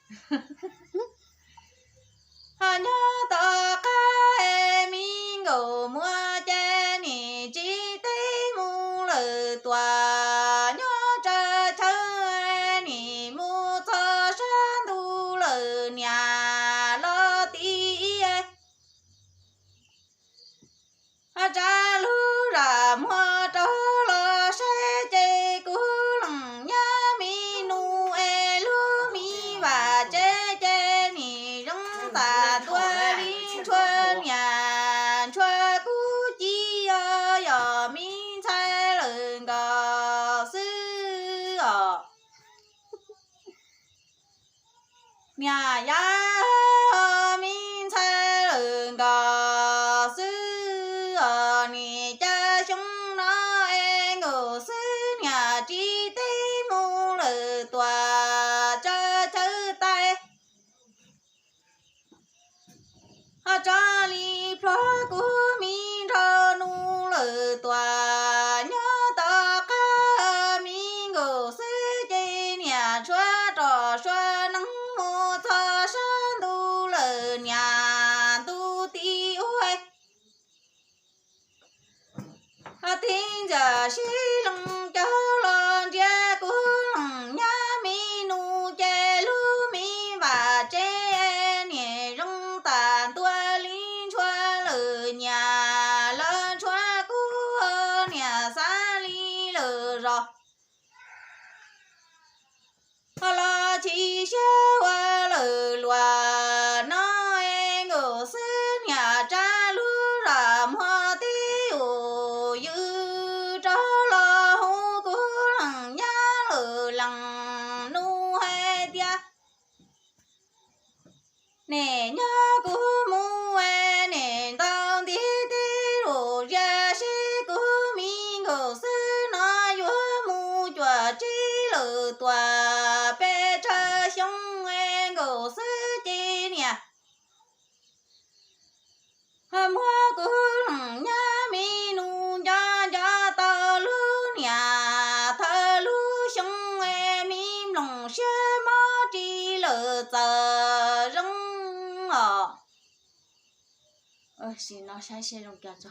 Ho nyob tom qab me nkaus muaj ces nim tsis teb mus lawm tuaj, nyob tsawv chaw nim mus txog sab ntuj lawm niam los tim ib tsa lub zam muag rau los saib ces kuv leej nyab me nus es lub me vam tsev ces nim zoo tam ntua li ntshua niam ntshua kuv ci, yog me ntxhais lawm nkaus xwb os. Niam yab, me ntxhais lawm nkaus xwb os, nim cas xyoo no es nkaus xwb niam tsis teb mus lawm tuaj tsawv chaw tais. Ho tso li plhuav kuv me nraug nus lawm tuaj, nyob tom qab me nkaus xwb ces niam tshuav roj tshuav neeb mus txog sab ntuj lawm niam ntuj tim ub. Ho tib ntxawm sib lees cov los ntsia kuv leej nyab me nus ces lub me vam tsev nim zoo tam ntua li ntshua lawm niam los ntshua kuv niam xav li lawm zos. Ho los chim siab ua lawm luag no es nkaus xwb niam tsa lub zam muag tib ub ywm rau los hu kuv leej nyab lawm leej nus hais tias, nim nyob kuv mus es nim ntaus ntiv tib lus zia seb kuv me nkaus xwb no yuav mus cuam tsib lawm tuaj peb tsawg xyoo es nkaus xwb ces niam muab kuv leej nyab me nus nco nco tau lub niam thawj lub xyoo es me nplooj siab mob ris lawm txawm zoo os. Sim no saib seb zoo cas tso.